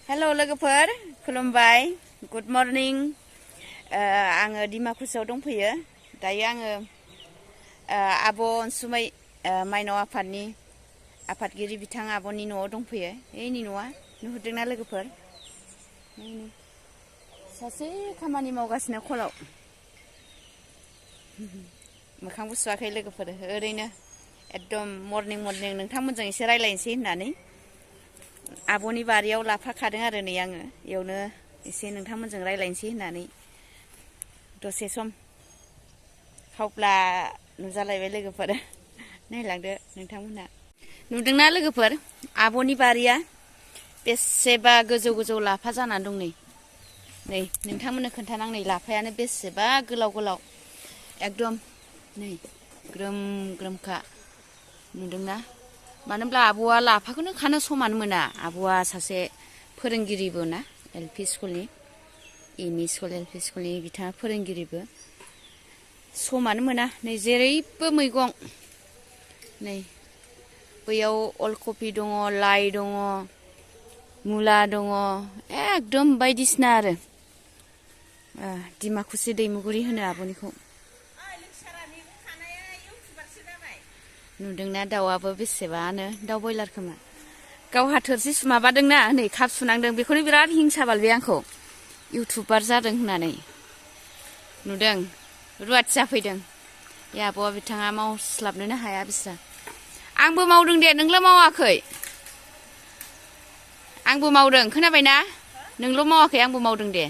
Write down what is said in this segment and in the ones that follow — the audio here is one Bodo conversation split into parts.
हेलो लोगोफोर खुलुमबाय गुड मर्निं आङो डिमाकुसियाव दंफैयो दायो आङो आब' अनसुमै माइनाव आफादनि आफादगिरि बिथां आब'नि न'आव दंफैयो एनि न'आ नुहुरदोंना लोगोफोर सासे खामानि मावगासिनो खलाव मोखांबो सुवाखै लोगोफोर ओरैनो एकदम मर्निं नोंथांमोनजों एसे रायज्लायनोसै होननानै आब'नि बारियाव लाफा खादों आरो नै आङो इयावनो एसे नोंथांमोनजों रायज्लायनोसै होननानै दसे सम खावब्ला नुजालायबाय लोगोफोर नायलांदो नोंथांमोनहा नुदोंना लोगोफोर आब'नि बारिया बेसेबा गोजौ लाफा जानानै दं नै नोंथांमोननो खोन्थानां नै लाफायानो बेसेबा गोलाव एकदम नै ग्रोमखा नुदोंना मानो होनब्ला आब'आ लाफाखौनो खानो समान मोना आब'आ सासे फोरोंगिरिबो ना एलपि स्कुलनि एमइ स्कुल एलपि स्कुलनि बिथाङा फोरोंगिरिबो समानो मोना नै जेरैबो मैगं नै बैयाव अलकपि दङ लाइ दङ मुला दङ एकदम बायदिसिना आरो डिमाकुसि दैमुगुरि होनो आब'निखौ नुदोंना दाउआबो बेसेबानो दाउ बयलार खोमा गावहा थोरसि माबादोंना नै काप सुनांदों बेखौनो बिराद हिंसा बालबाय आंखौ इउटुबार जादों होननानै नुदों रुवाथि जाफैदों बे आब'आ बिथाङा मावस्लाबनोनो हाया बिस्रा आंबो मावदों दे नोंल' मावाखै आंबो मावदों खोनाबायना नोंल' मावाखै आंबो मावदों दे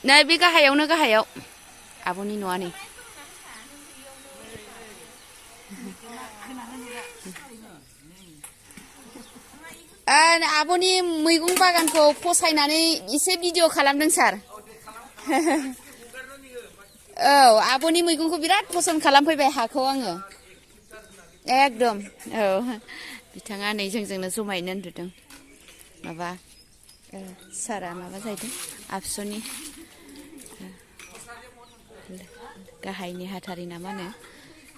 नै बे गाहायाव आब'नि न'आ नै आब'नि मैगं बागानखौ फसायनानै एसे भिडिअ खालामदों सार औ आब'नि मैगंखौ बिराद पसन्द खालामफैबाय हाखौ आङो एकदम औ बिथाङा नै जोंजोंनो जमायैनो उन्दुदों माबा सारा माबा जाहैदों आबसुनि गाहाय नेहाथारि ना मा होनो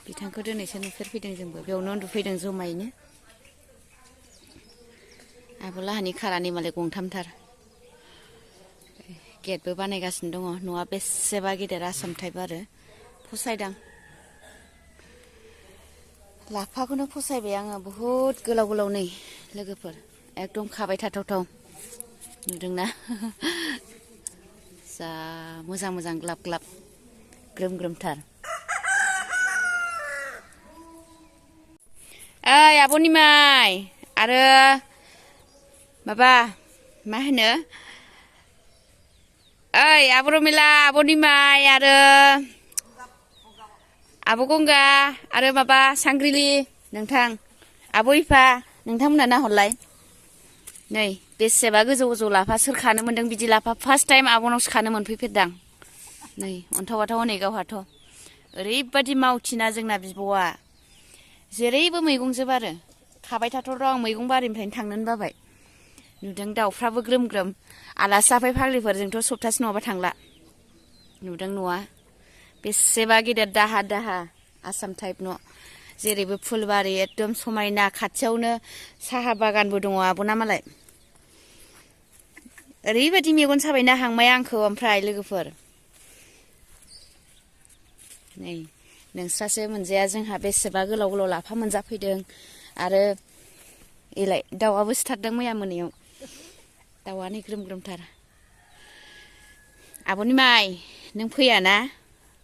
बिथांखौ दिनैसो नुफेरफैदों जोंबो बेयावनो उन्दुफैदों जमायैनो आब'लाहानि खारानि मालाय गंथामथार गेटबो बानायगासिनो दङ न'आ बेसेबा गेदेर आसाम टाइप आरो फसायदां लाफाखौनो फसायबाय आङो बुहुद गोलाव नै लोगोफोर एकदम खाबाय थाथावथाव नुदोंना जा मोजां ग्लाब ग्रोमथार ओइ आब'नि माइ आरो माबा मा होनो ओइ आब' रमिला आब'नि माइ आरो आब' गंगा आरो माबा सांग्रिलि नोंथां आब' इफा नोंथांमोना नाहरलाय नै बेसेबा गोजौ लाफा सोर खानो मोन्दों बिदि लाफा फार्स्ट टाइम आब'नावसो खानो मोनफैफेरदां नै अन्थाव हनै गावहाथ' ओरैबादि मावथिना जोंना बिब'आ जेरैबो मैगंजोब आरो खाबाय थाथाव आं मैगं बारिनिफ्रायनो थांनोनो बाबाय नुदों दाउफ्राबो ग्रोम आलासि जाफै फाग्लिफोरजोंथ' सप्तासे नङाबा थांला नुदों न'आ बेसेबा गेदेर दाहा आसाम टाइप न' जेरैबो फुलबारि एकदम समायना खाथियावनो साहा बागानबो दङ आब'ना मालाय ओरैबायदि मेगन साबायना हांबाय आंखौ ओमफ्राय लोगोफोर नै नोंस्रासो मोनजाया जोंहा बेसेबा गोलाव लाफा मोनजाफैदों आरो एलाय दाउआबो सिथारदों मैया मोनायाव दाउआनो ग्रोमथार आब'नि माइ नों फैयाना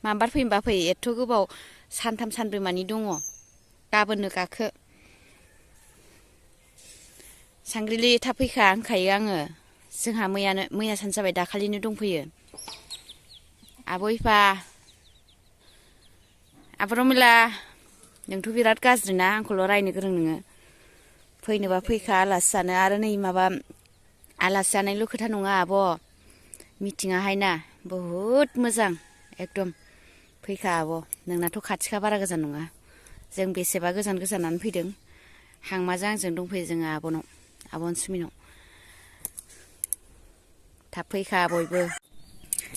माबार फैनोबा फै एथ' गोबाव सानथाम सानब्रै मानि दङ गाबोननो गाखो सांग्रिलि थाब फैखा होनखायो आङो जोंहा मैया सान जाबाय दाखालिनो दंफैयो आब' इफा आब' रमिला नोंथ' बिराद गाज्रि ना आंखौल' रायनो गोरों नोङो फैनोबा फैखा आलासि जानो आरो नै माबा आलासि जानायल' खोथा नङा आब' मिटिङाहाय ना बहुद मोजां एकदम फैखा आब' नोंनाथ' खाथिखा बारा गोजान नङा जों बेसेबा गोजानानो फैदों हांमाजों आंजों दंफैयो जोङो आब'नाव आब' अनसुमिनाव थाब फैखा बयबो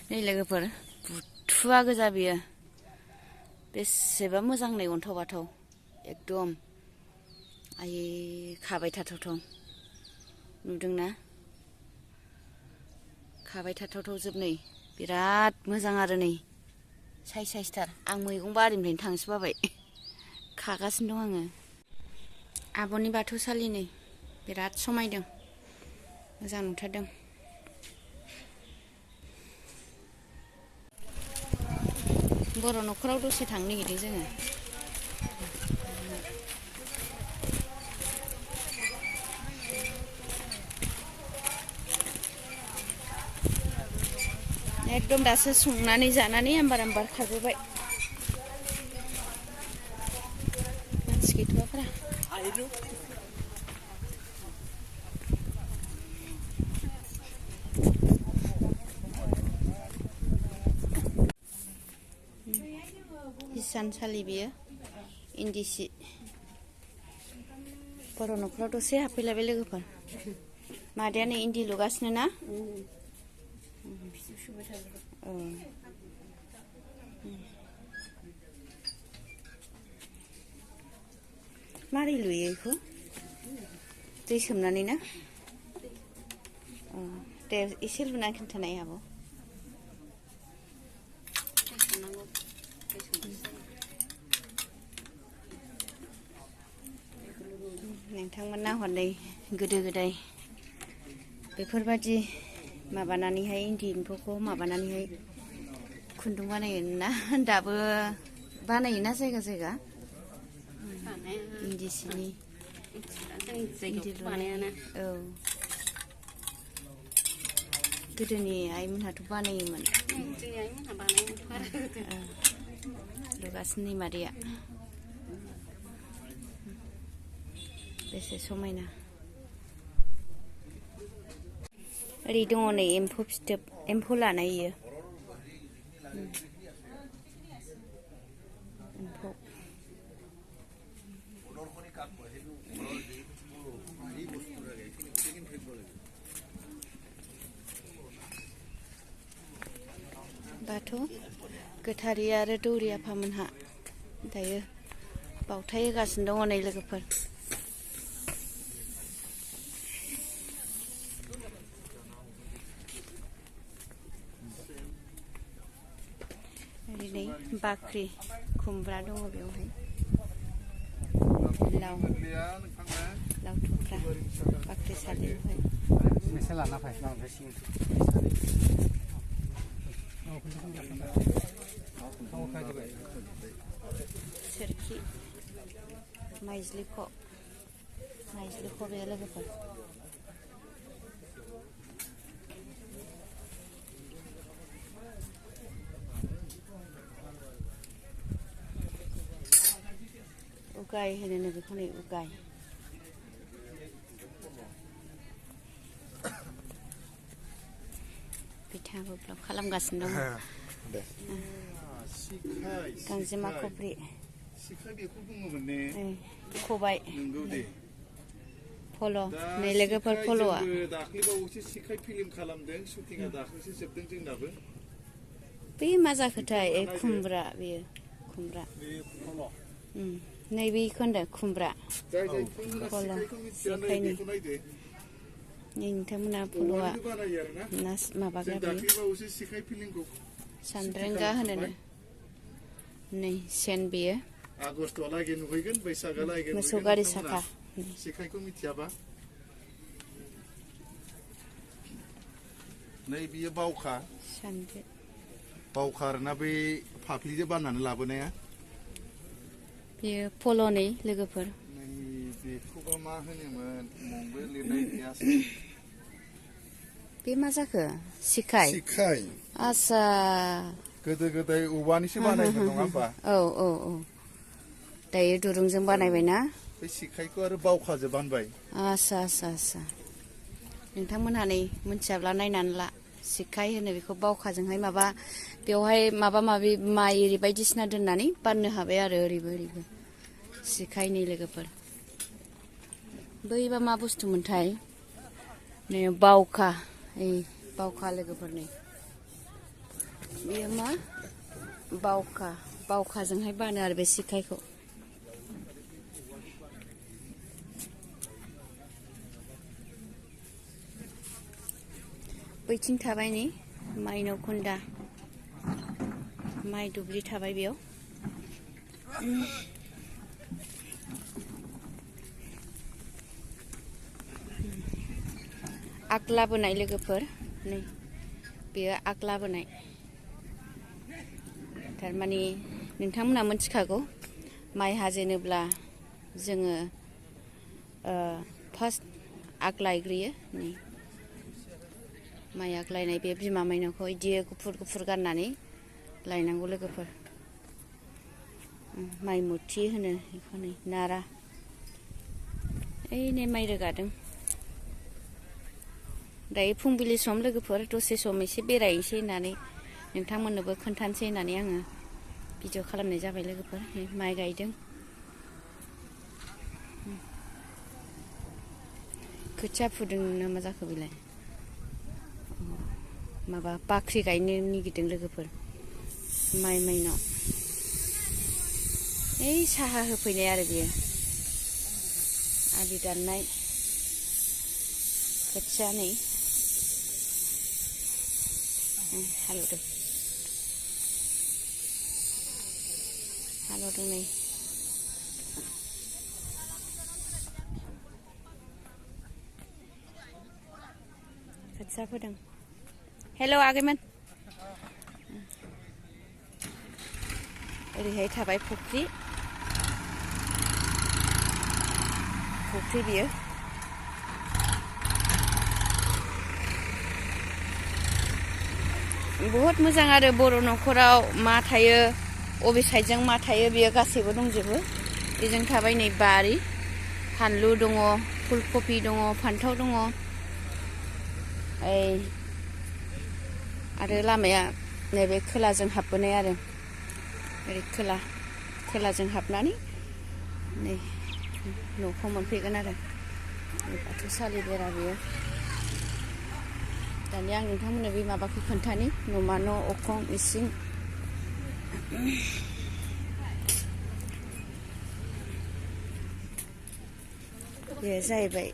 नै लोगोफोर बुथुवा गोजा बियो बेसेबा मोजां नै अन्थाव बाथाव एकदम आयै खाबाय थाथावथाव नुदोंना खाबाय थाथावथाव जोब नै बिराद मोजां आरो नै साइसथार आं मैगं बारिनिफ्रायनो थांसो बाबाय खागासिनो दं आङो आब'नि बाथौसालि नै बिराद समायदों मोजां नुथारदों बर' न'खराव दसे थांनो नागिरदों जोङो एकदम दासो संनानै जानानै आमबार खाजोब्बाय मानसि गैथ'वाफ्रा हिसानसालि बियो इन्दि सि बर' न'खराव दसे हाबफैलायबाय लोगोफोर मादैयानो इन्दि लुगासिनो ना मारै लुयो बेखौ दै सोमनानै ना दे एसे लुनानै खिन्थानाय आब' नोंथांमोना हनै गोदो गोदाय बेफोरबायदि माबानानैहाय इन्दि एम्फौखौ माबानानैहाय खुन्दुं बानायोना दाबो बानायोना जायगा जायगा इन्दि सिनि इन्दि लुनायाना औ गोदोनि आइमोनहाथ' बानायोमोन जोंनि आइमोनहा बानायोमोन लुगासिनो मादैया बेसे समायना ओरै दङ नै एम्फौ फिथोब एम्फौ लानाय इयो एम्फौ बाथौ गोथारि आरो दौरि आफामोनहा दायो बावथाय होगासिनो दङ नै लोगोफोर ओरै नै बाख्रि खुमब्रा दङ बेवहाय लाव थुख्रा बाख्रिसालियावहाय सोरखि माइज्लिख' बे लोगोफोर उगाय होनो बेखौ नै उगाय बिथाङाबो ब्लग खालामगासिनो दं गांजेमा खफ्रि खबाय फल' नै लोगोफोर फल'आ दाख्लैबावैसो सिखाय फिल्म खालामदों शुटिंआ दाख्लैसो जोबदों जोंनाबो बे मा जाखोथाय खुमब्रा बेयो खुमब्रा नैबेखौ होनदों खुमब्रा फल' सिखायनि नै नोंथांमोना फल'आ ना माबाग्रा बेयो सानद्रेंगा होनो नै सेन बेयो आगस्टआलागै नुहैगोन बैसागआलागै मोसौ गारि साखा सिखायखौ मिथियाबा नै बियो बावखा सानद्रि बावखा आरोना बै फाफ्लिजों बाननानै लाबोनाया बेयो फल'नै लोगोफोर नै बेखौबा मा होनोमोन मुंबो लिरनाय गैयासै बे मा जाखो सिखाय आसा गोदो गोदाय औवानिसो बानायोमोन नङा होमबा औ दायो दुरुंजों बानायबायना बे सिखायखौ आरो बावखाजों बानबाय आसा नोंथांमोनहा नै मोनथियाब्ला नायनानै ला सिखाय होनो बेखौ बावखाजोंहाय माबा बेवहाय माबा माबि माइ एरि बायदिसिना दोननानै बाननो हाबाय आरो ओरैबो सिखायनि लोगोफोर बैबा मा बुस्थुमोनथाय नै बावखा लोगोफोरनि बेयो मा बावखाजोंहाय बानो आरो बे सिखायखौ बैथिं थाबाय नै माइनाव कुन्दा माइ दुब्लि थाबाय बेयाव आग लाबोनाय लोगोफोर नै बेयो आग लाबोनाय थारमाने नोंथांमोना मिथिखागौ माइ हाजेनोब्ला जोङो फार्स्ट आग लायग्रोयो नै माइ आग लायनाय बे बिमा माइनावखौ इदि गुफुर गुफुर गाननानै लायनांगौ लोगोफोर माइ मुथि होनो बेखौ नै नारा ओइ नै माइ रोगादों दायो फुंबिलि सम लोगोफोर दसे सम एसे बेरायनोसै होननानै नोंथांमोननोबो खोन्थानोसै होननानै आङो भिडिअ खालामनाय जाबाय लोगोफोर माइ गायदों खोथिया फुदों ना मा जाखो बेलाय माबा बाख्रि गायनो नागिरदों लोगोफोर माइ माइनाव ओइ साहा होफैनाय आरो बेयो आलि दाननाय खोथिया नै हालेवदों नै खोथिया फोदों हेल' आगैमोन ओरैहाय थाबाय फुख्रि बियो बहुत मोजां आरो बर' न'खराव मा थायो अबे साइडजों मा थायो बेयो गासैबो दंजोबो बेजों थाबाय नै बारि फानलु दङ फुलकबि दङ फान्थाव दङ आरो लामाया नैबे खोलाजों हाबबोनाय आरो ओरै खोलाजों हाबनानै नै न'खौ मोनफैगोन आरो बाथौसालि बेरा बेयो दानिया आं नोंथांमोननो बे माबाखौ खोन्थानि न'मा न' अखं इसिं बेयो जाहैबाय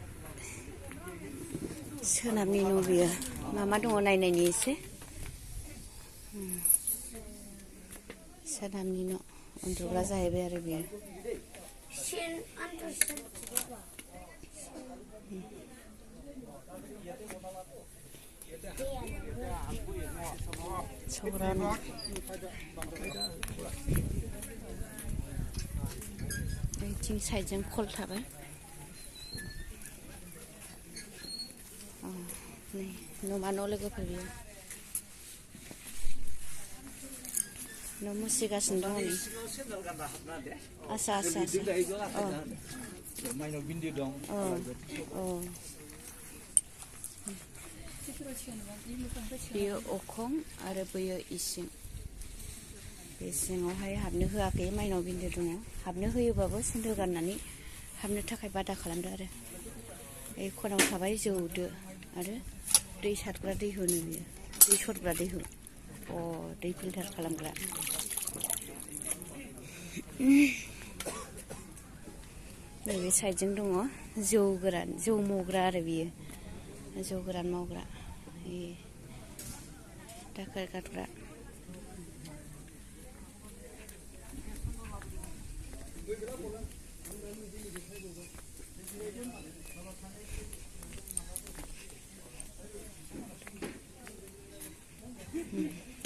सोनाबनि न' बियो मा दङ नायनायनि एसे सोनाबनि न' उन्दुग्रा जाहैबाय आरो बेयो सौरा न' बैथिं साइडजों खल थाबाय नै न'मा न' लोगोफोर बेयो न' मुसिगासिनो दङ नै आसा बेयो अखं आरो बैयो इसिं बे सिङावहाय हाबनो होआखै माइनाव बिन्दो दङ हाबनो होयोबाबो सेन्देल गाननानै हाबनो थाखाय बादा खालामदो आरो बे खनाव थाबाय जौदो आरो दै सारग्रा दैहु होनो बियो दै सरग्रा दैहु दै फिल्टार खालामग्रा नैबे साइडजों दङ जौ मावग्रा आरो बियो जौ गोरान मावग्रा दाखोर गारग्रा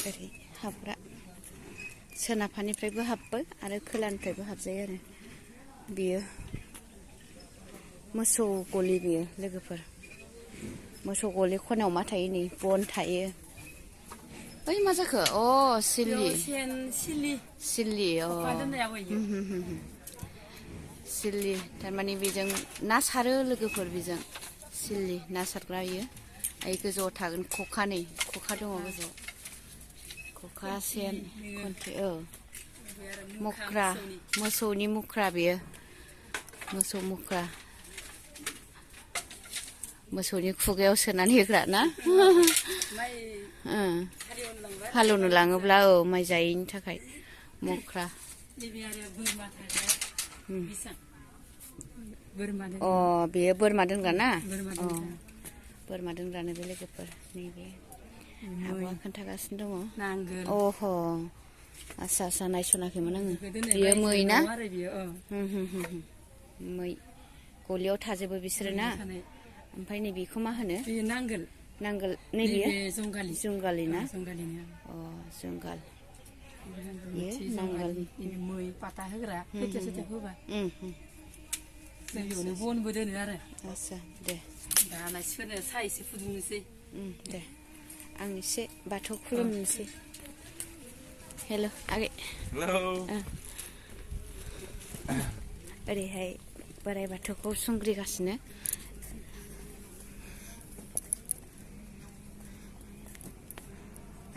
ओरै हाबग्रा सोनाबहानिफ्रायबो हाबो आरो खोलानिफ्रायबो हाबजायो आरो बेयो मोसौ गलि बेयो लोगोफोर मोसौ गलि खनायाव मा थायो नै बन थायो ओइ मा जाखो सिलि सिलि थारमाने बेजों ना सारो लोगोफोर बेजों सिलि ना सारग्रा इयो ओइ गोजौआव थागोन खखा नै खखा दङ गोजौआव खखा सेन खन्थि मुख्रा मोसौनि मुख्रा बेयो मोसौ मुख्रा मोसौनि खुगायाव सोनानै होग्रा ना हालेवनो लाङोब्ला माइ जायैनि थाखाय मुख्रा बेयो बोरमा दोनग्रा ना बोरमा दोनग्रानो बे लोगोफोर नैबे आब'आ खोन्थागासिनो दङ नांगोल अह आस्सा आस्सा नायस'नाखैमोन आङो बियो मै ना मै गलियाव थाजोबो बिसोरो ना ओमफ्राय नैबेखौ मा होनो नांगोल नांगोल नैबे जुंगालि जुंगालि ना जुंगालिनि अ जुंगाल नांगोल मै पाता होग्रा खोथिया सोथिया फोबा जों बेयावनो बनबो दोनो आरो आस्सा दे दा आलासिफोरनो साहा एसे फुदुंनोसै दे आं एसे बाथौ खुलुमनोसै हेल' आगै हेलौ ओरैहाय बोराइ बाथौखौ संग्रिगासिनो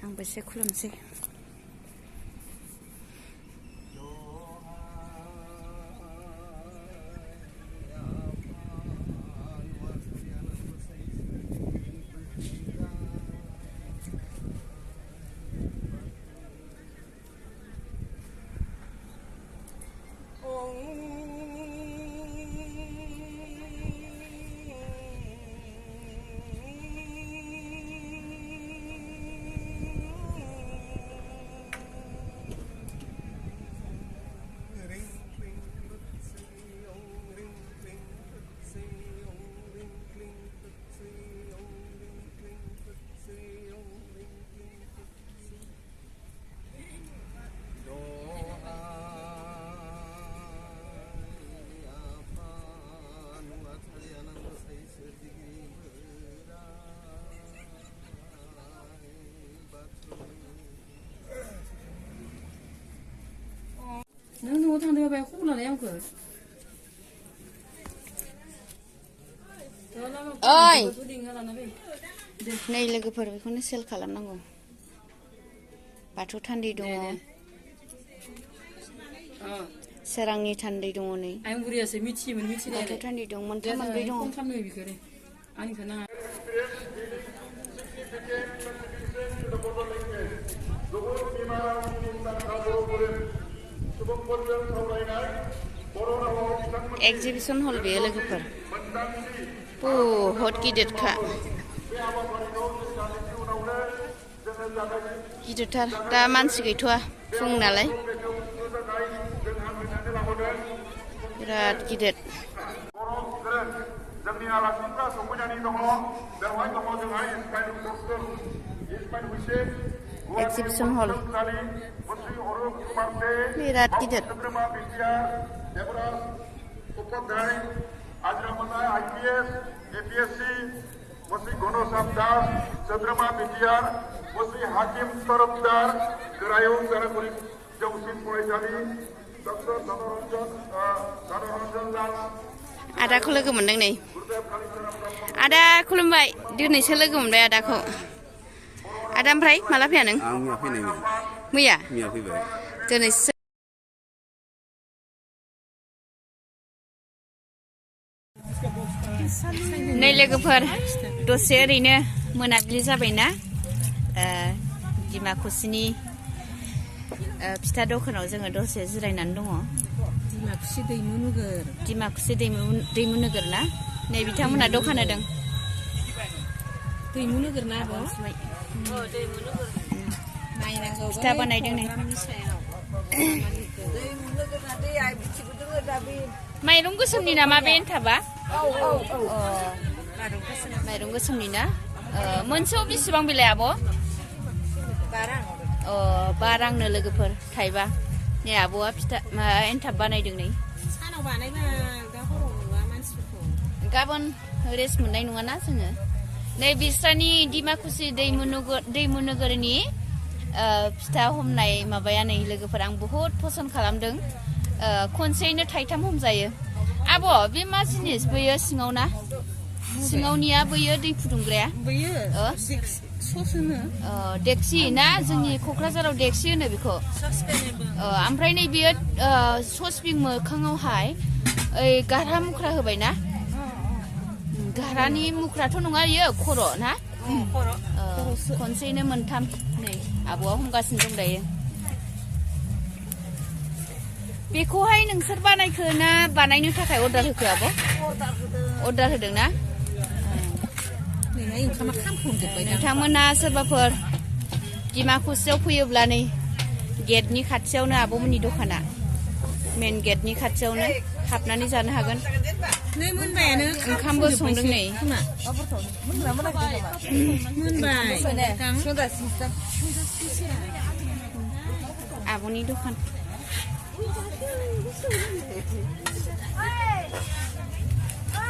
आंबो एसे खुलुमसै नों न'आव थांदोंबा बाय खबरलालाय आंखौ ओइ नै लोगोफोर बेखौनो सेल खालामनांगौ बाथौ थान्दै दङ सोरांनि थान्दै दङ नै आं बुरियासो मिथियोमोन मिथिनाय बाथौ थान्दै दं मोनथाम मोनब्रै दङ खालामनो बेखौ आंनिखौ नाङा एक्जिबिसन हल बेयो लोगोफोर बहुद गिदिरखा गिदिरथार दा मानसि गैथ'वा फुं नालाय बिराद गिदिर जोंनि आलासिफ्रा सफैनानै दङ बेवहाय दङ जोंहा इस्माइल पस्टर इस्माइल हुसैन एक्जिबिसन हल बिराद गिदिर चंद्रमा बिटिआर देवराज उपाध्याय आजरामनाय आईपीएस एपीएससी मुस्रि घनश्याम दास चंद्रमा बिटिआर मुस्रि हाकिम तरफदार गोरायुं जारागुरि जौसिन फरायसालि डक्टर धनरन्जन लाल आदाखौ लोगो मोनदों नै आदा खुलुमबाय दिनैसो लोगो मोनबाय आदाखौ आदा ओमफ्राय माला फैया नों आं मैया फैनायमोन मैया फैबाय दिनैसो नै लोगोफोर दसे ओरैनो मोनाबिलि जाबायना डिमाकुसिनि फिथा दखानाव जोङो दसे जिरायनानै दङ डिमाकुसि दैमु नोगोर डिमाकुसि दैमु नोगोर ना नै बिथांमोना दखान होदों दैमु नोगोर ना आब' फिथा बानायदों नै माइरं गोसोमनि नामा बे एन्थाबा माइरं गोसोमनि ना मोनसेयाव बेसेबां बेलाय आब' 12 रांनो लोगोफोर थाइबा नै आब'आ फिथा एन्थाब बानायदों नै सानाव बानायबा दा हराव नुवा मानसिफोरखौ गाबोन रेस्ट मोननाय नङाना जोङो नै बिस्रानि डिमाकुसि दैमु नोगोरनि फिथा हमनाय माबाया नै लोगोफोर आं बहुद पसन्द खालामदों खनसेयैनो थाइथाम हमजायो आब' बे मा जिनिस बैयो सिङाव ना सिङावनिया बैयो दै फुदुंग्राया बैयो सस होनो डेक्सि ना जोंनि क'क्राझाराव डेक्सि होनो बेखौ ओमफ्राय नै बेयो ससपिं मोखाङावहाय ओइ गारहा मुख्रा होबाय ना गारहानि मुख्राथ' नङा इयो खर' ना खनसेयैनो मोनथाम नै आब'आ हमगासिनो दं दायो बेखौहाय नोंसोर बानायखो ना बानायनो थाखाय अर्डार होखो आब' अर्डार होदों ना नैहाय ओंखामा खामखांजोब्बाय दा नोंथांमोना सोरबाफोर डिमाकुसियाव फैयोब्ला नै गेटनि खाथियावनो आब'मोननि दखाना मेन गेटनि खाथियावनो हाबनानै जानो हागोन नै मोनबायानो ओंखामबो संदों नै मोनबाय आब'नि दखान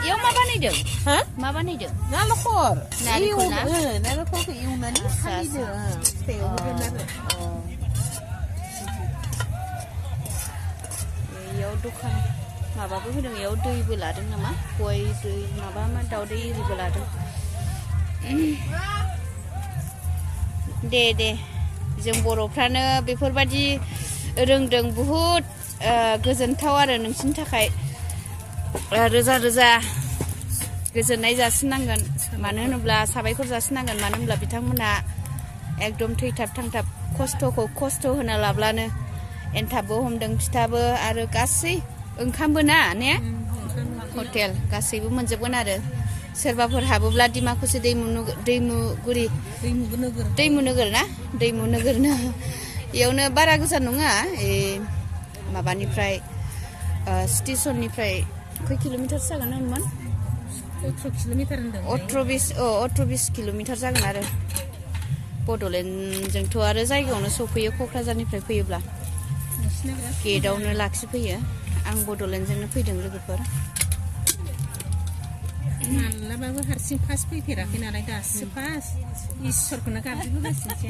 इयाव मा बानायदों मा बानायदों नालेंखर नारेंखल ना नालेंखरखौ एवनानै सालिदो फिथाइयाव होगोन आरो इयाव दखान माबाबो होदों इयाव दैबो लादों नामा गय दै माबा मा दावदै एरिबो लादों दे जों बर'फ्रानो बेफोरबायदि रोंदों बुहुद गोजोनथाव आरो नोंसिनि थाखाय रोजा रोजा गोजोननाय जासिनांगोन मानो होनोब्ला साबायखर जासिनांगोन मानो होनब्ला बिथांमोना एकदम थैथाब थांथाब खस्थ' होना लाब्लानो एनथाबबो हमदों फिथाबो आरो गासै ओंखामबो ना ने हटेल गासैबो मोनजोबगोन आरो सोरबाफोर हाबोब्ला डिमाकुसि दैमु नोगोर ना दैमु नोगोरनो इयावनो बारा गोजान नङा माबानिफ्राय स्टेसननिफ्राय खै किल'मिटार जागोन अनुमान 18 किल'मिटार होनदों 18-20 किल'मिटार जागोन आरो बड'लेण्डजोंथ' आरो जायगायावनो सफैयो क'क्राझारनिफ्राय फैयोब्ला गेटआवनो लाखिफैयो आं बड'लेण्डजोंनो फैदों लोगोफोर मालाबाबो हारसिं फार्स्ट फैफेराखै नालाय दासो फार्स्ट इसोरखौनो गाबज्रिबोगासिनोसै